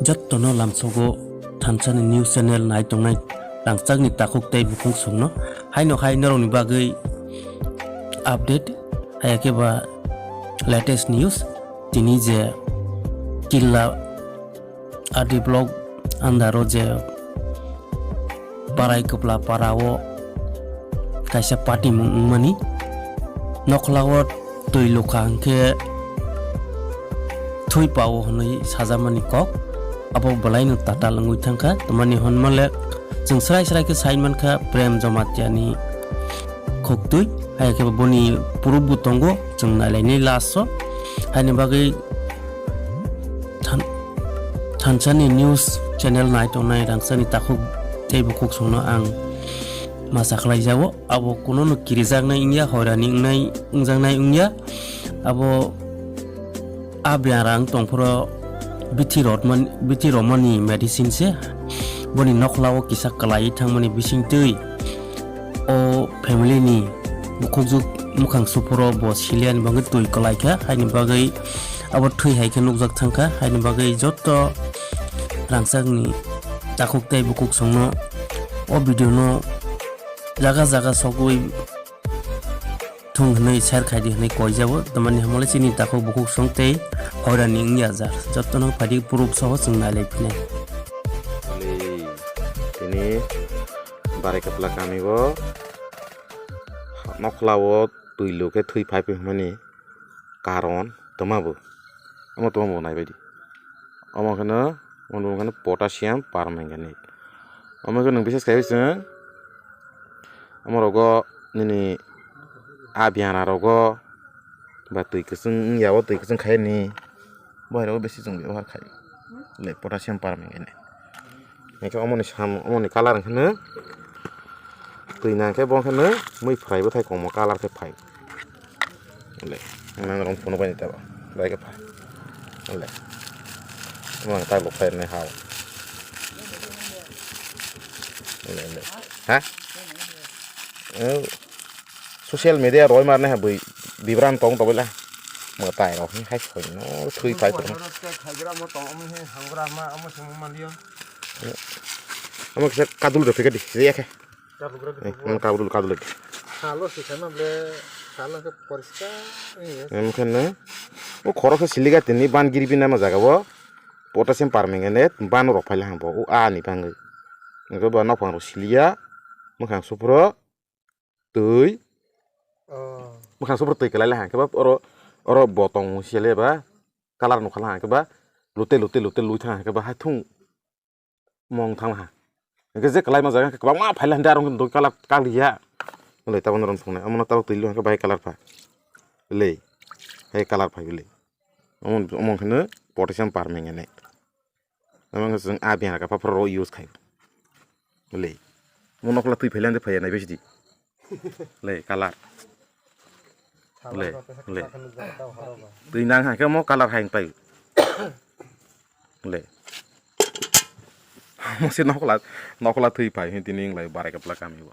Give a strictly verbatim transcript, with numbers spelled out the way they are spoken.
Jottono lamsogo thansani news channel nai tongnai rangchakni takhuk tei bukhuk songno. Haino hai norokni bagwi update, haiya khe ba latest news. Tini je Killa R D block under o je Barai Kwpla para o kaisa patimung wngmani. Nokhola o twi lukha hwnkhe thwi pao hwnwi sajamani kok, abo bwlaino tatal wngwi thangkha. Tamani hwnmale chwng srai srai khe sai mankha Prem Jamatia ni khuktwi, hai khe boni proof bo tongo, chwng nailainai last o. Haini bagwi than-, thansani news channel nai tongnai rangchakni takhuk tei bukhuk songno ang ma cha khlai jago. Abo kunono kirijaknai wngya, hoirani wngnai, wngjaknai wngya. Abo a biyara wng tongphuru bithi rotman-, bithi romani medicine se. Boni nokhola o kisa kwlaiwi thangmani bisingtwi o family ni bukhukjwk mwkhang suphuru bo siliyani bagwi twi kwlaikha, haini bagwi abo thwi hai khe nukjak thangkha, haini bagwi jotto rangchakni takhuk tei bukhuk songno o video no jaga jaga sogwi thung hwnwi share khaidi hwnwi koijabo. Tamani hamole chini takhuk bukhuk song tei hoirani wngya jar. Jottono phaidi proof soho chwng nailai phinai. Ani tini Barai Kwpla kami o nokhola o twi lukhe thwi phai hwnmani karon twma bo. Omo twma bo naibaidi. Omo kheno, omo kheno potassium permanganate. Omo kheno bises kaiwi chwng, omo rogo nini a biyana rogo ba twi kwchwng wngya o, twi kwchwng khaini bohai rogo besi chwng byabohar khai. Le potassium permanganate. Hingke omoni sam, omoni colour hingke no twi nang khe bo hingke no mui phrai bwthai komo colour khe phai. Le, nang rong phunuk bai ni tebo. Bai khe phai. Le. Mo ang tak lok phai nai hao. Le, le. Ha? Eh, social media roi mar nai ha bui bibran tong tobela. Mo tai rok hai soi no thui phai phai. Khagra mo tong mi he hangra ma amo se mo maliyo. Amo kisa kadul rw phika di, riya khe. Kadul rw Eh, phika. Hmm, kadul, kadul rw. Salo se kana ble, salo ke poriskar ni. Em khe ne. O khoro khe siliga tini ban giri bina ma jaga bo. Potassium permanganate ban rok phai le hang bo. O a ni bangwi. Nokho ba nokphang rok siliya. Mwkhang supro. Twi. Oh. Mwkhang supro twi kwlai le hang khe ba oro, oro botong sele ba. Colour nukha le hang khe ba. Lute, lute, lute, lui thang hang khe ba hai thung. Mong thang ha. Hingke je kwlai ma jaga hingke kwbangma phaila hingke aro hingke doi colour kaliya. Wlai tabok norok phunuknai. Omono tabok twi lwng hingke bahai colour pha. Wlai. Hai colour phai wlai. Omo, omo hingke potassium permanganate. Omo hingke chwng a biyang raka pha phoro use khai. Wlai. Omo nokla twi phaila hingke phaiya nai besi di. Le, colour. Le, le. Twi nang hangke mo colour hai pai. Le. Mo se nokla, nokla twi pai hin tini lai barai kapla kami bo.